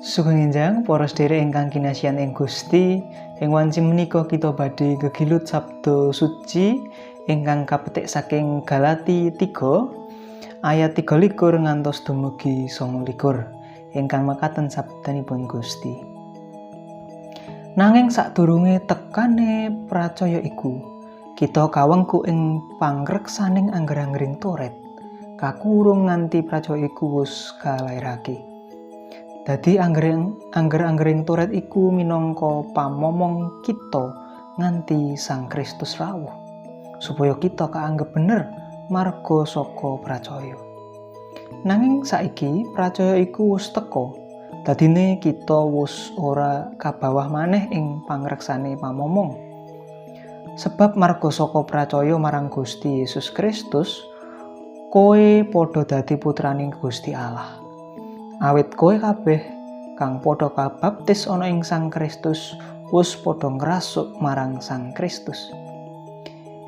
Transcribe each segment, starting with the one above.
Sugeng enjang para sedherek ingkang kinasihan ing Gusti, ing wanci menika kita badhe gegilut sabda suci ingkang kapetik saking Galati 3 ayat 23 ngantos dumugi 29 ingkang mekaten sabdanipun Gusti. Nanging sadurunge tekane pracaya iku, kita kawengku ing pangreksaning angger-anggering Toret, kakurung nganti pracaya iku wis kalairake. Dadi angger-anggering Toret iku minangka pamomong kita nganti Sang Kristus rawuh, supaya kita kaanggep bener marga saka pracaya. Nanging saiki pracaya iku wis teka, dadine kita wis ora kabawah maneh ing pangreksane pamomong. Sebab marga saka pracaya marang Gusti Yesus Kristus, kowe padha dadi putraning Gusti Allah. Awit kowe kabeh kang padha kabaptis ana ing Sang Kristus wis padha ngrasuk marang Sang Kristus.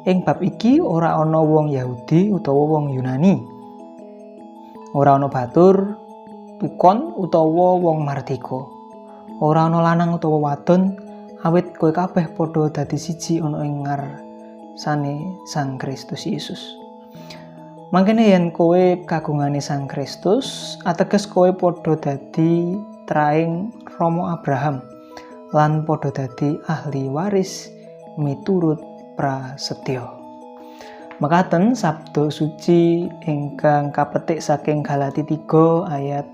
Ing bab iki ora ana wong Yahudi utawa wong Yunani. Ora ana batur, tukon utawa wong mardika. Ora ana lanang utawa wadon, awit kowe kabeh padha dadi siji ana ing ngarsane Sang Kristus Yesus. Mangkene yen kowe kagungane Sang Kristus, ateges kowe padha dadi traing Rama Abraham lan padha dadi ahli waris miturut prasetya. Mekaten sabda suci ingkang kapetik saking Galati 3 ayat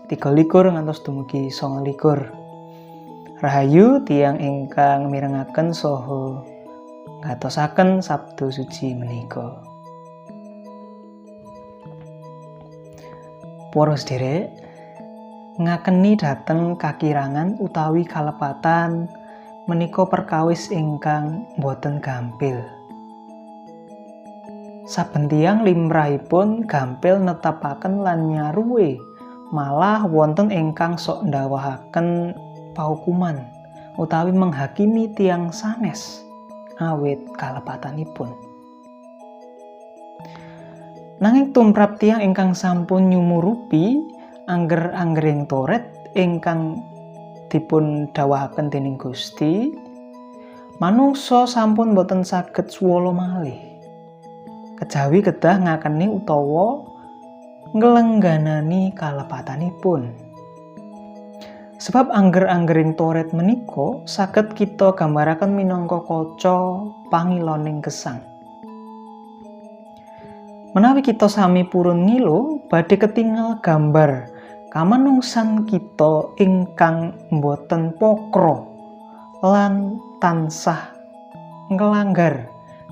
23 ngantos dumugi 29. Rahayu tiyang ingkang mirengaken saha ngatosaken sabda suci menika. Para sedherek, ngakeni dhateng kakirangan utawi kalepatan menika perkawis ingkang boten gampil. Saben tiyang limrahipun gampil netepaken lan nyaruwe, malah wonten ingkang sok ndawahaken paukuman utawi menghakimi tiyang sanes awit kalepatanipun. Nanging tumrap tiyang ingkang sampun nyumurupi angger-anggering Toret ingkang dipun dawahaken dening Gusti, manungsa sampun boten saged suwala malih. Kejawi kedah ngakeni utawa nglengganani kalepatanipun. Sebab angger-anggering Toret menika saged kita gambaraken minangka kaca pangiloning gesang. Menawi kita sami purun ngilo, badhe ketingal gambar kamanungsan kita ingkang boten pokro lan tansah nglanggar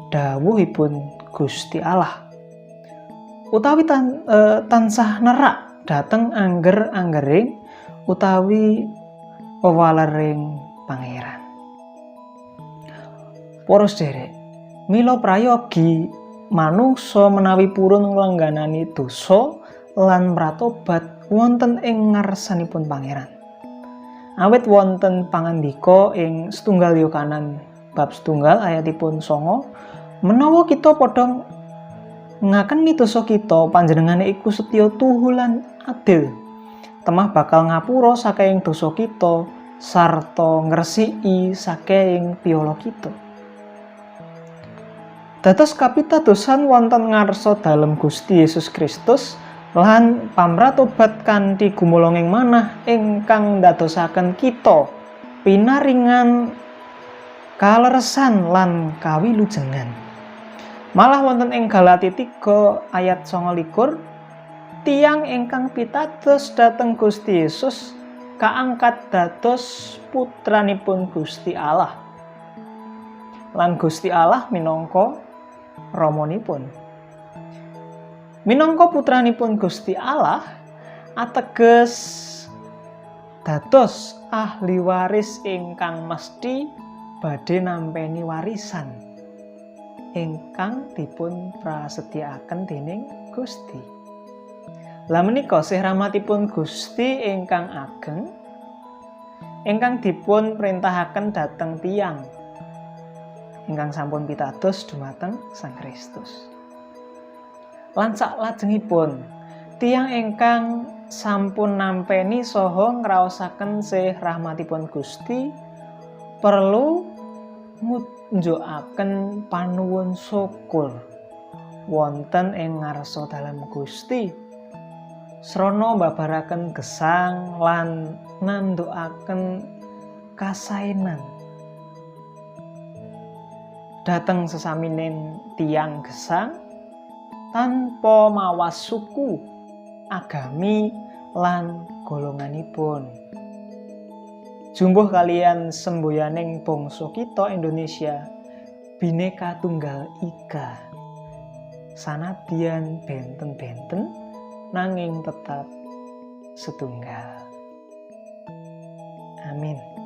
dawuhipun Gusti Allah. Utawi tansah nerak dhateng angger-anggering utawi wewalering Pangeran. Para sedherek, mila prayogi manungsa menawi purun nglengganani dosa lan mratobat wonten ing ngarsanipun Pangeran. Awit wonten pangandika ing setunggal Yohanan bab setunggal ayatipun 9, menawa kita padha ngakeni dosa kita, panjenengane iku setya tuhu lan adil, temah bakal ngapura saking dosa kita sarta ngresiki saking piala kita. Dados kapitadosan wonten ngarsa dalem Gusti Yesus Kristus lan pamratobat kanthi gumolonging manah ingkang ndadosaken kita pinaringan kaleresan lan kawilujengan. Malah wonten ing Galati 3 ayat 29, tiyang ingkang pitados dhateng Gusti Yesus kaangkat dados putranipun Gusti Allah. Lan Gusti Allah minangka ramanipun. Minangka putranipun Gusti Allah ateges dados ahli waris ingkang mesti badhe nampeni warisan ingkang dipun prasetyakaken dening Gusti. Lah menika sih rahmatipun Gusti ingkang ageng ingkang dipun perintahaken dhateng tiyang ingkang sampun pitados dumateng Sang Kristus. Lan saklajengipun tiyang ingkang sampun nampeni saha ngraosaken sih rahmatipun Gusti perlu ngunjukaken panuwun syukur wonten ing ngarsa dalem Gusti srana mbabaraken gesang lan nandukaken kasaenan dhateng sesamine tiyang gesang tanpa mawas suku, agami lan golonganipun. Jumbuh kaliyan semboyaning bangsa kita Indonesia, Bhinneka Tunggal Ika. Sanadyan benten-benten nanging tetap setunggal. Amin.